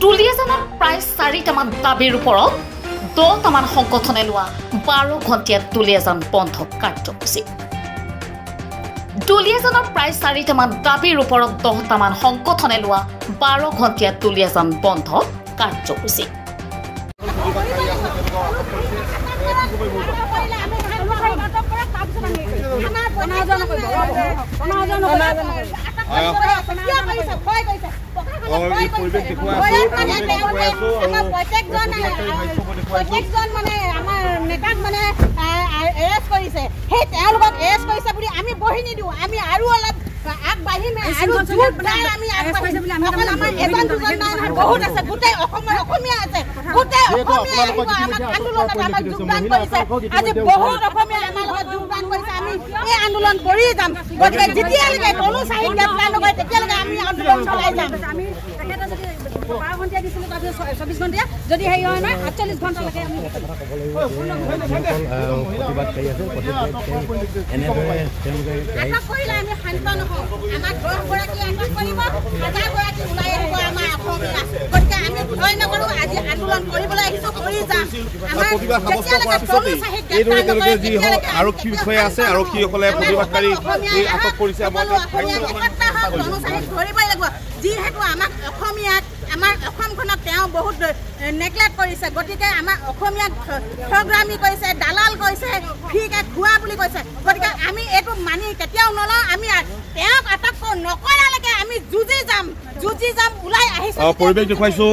দুলীয়াজানত প্ৰায় 4টামান দাবীৰ ওপৰত 10টামান সংগঠনে লোৱা 12 ঘণ্টীয়া দুলীয়াজান বন্ধ কাৰ্যসূচী। দুলীয়াজানত প্ৰায় 4টামান দাবীৰ ওপৰত 10টামান সংগঠনে লোৱা 12 ঘণ্টীয়া দুলীয়াজান বন্ধ কাৰ্যসূচী। প্ৰত্যেকজন মানে আমাৰ নেতাক মানে এৰেষ্ট কৰিছে, সেই তেওঁলোকক এৰেষ্ট কৰিছে বুলি আমি বহি নিদিওঁ। আমি আৰু অলপ আগবাঢ়িম, আৰু আমি আগবাঢ়িম। অকল আমাৰ এজন দুজন নাই নহয়, বহুত আছে, গোটেই অসমৰ অসমীয়া আছে, গোটেই অসমীয়া আহিব আমাক আন্দোলনত আমাক যোগদান কৰিছে। আজি বহুত অসমীয়া আমাৰ লগত যোগদান কৰিছে। আমি এই আন্দোলন কৰি যাম। গতিকে যেতিয়ালৈকে তনু চাহিক গ্ৰেপ্তাৰ নকৰে তেতিয়ালৈকে আমি আন্দোলন চলাই যাম। আমি তেখেতে যদি 12 ঘণ্টীয়া দিছিলোঁ, তাৰপিছত 24 ঘণ্টীয়া যদি হেৰি হয় নহয়, 48 ঘণ্টালৈকে আমি প্ৰতিবাদকাৰী আছে। এনেদৰে তেওঁলোকে আটক কৰিলে আমি শান্ত নহওঁ। আমাক 10 গৰাকী আটক কৰিব, 1000 গৰাকী ওলাই আহিব আমাৰ অসমীয়া। গতিকে আমি ভয় নকৰোঁ। আজি আন্দোলন কৰিবলৈ আহিছোঁ, কৰি যাম। আমাৰ প্ৰতিবাদ সাব্যস্ত কৰাৰ পিছতেই এইদৰে তেওঁলোকে যি আৰক্ষী বিষয়া আছে, আৰক্ষীসকলে প্ৰতিবাদকাৰী আটক কৰিছে। ধৰিবই লাগিব, যিহেতু আমাক অসমীয়াক আমাৰ অসমখনক তেওঁ বহুত নেগলেক্ট কৰিছে। গতিকে আমাৰ অসমীয়াক ঠগৰামি কৰিছে, দালাল কৈছে, ফ্ৰীকে খোৱা বুলি কৈছে। গতিকে আমি এইটো মানি কেতিয়াও নলওঁ। আমি তেওঁক আটক নকৰালৈকে আমি যুঁজি যাম, যুঁজি যাম, ওলাই আহিছোঁ। পৰিৱেশ দেখুৱাইছোঁ।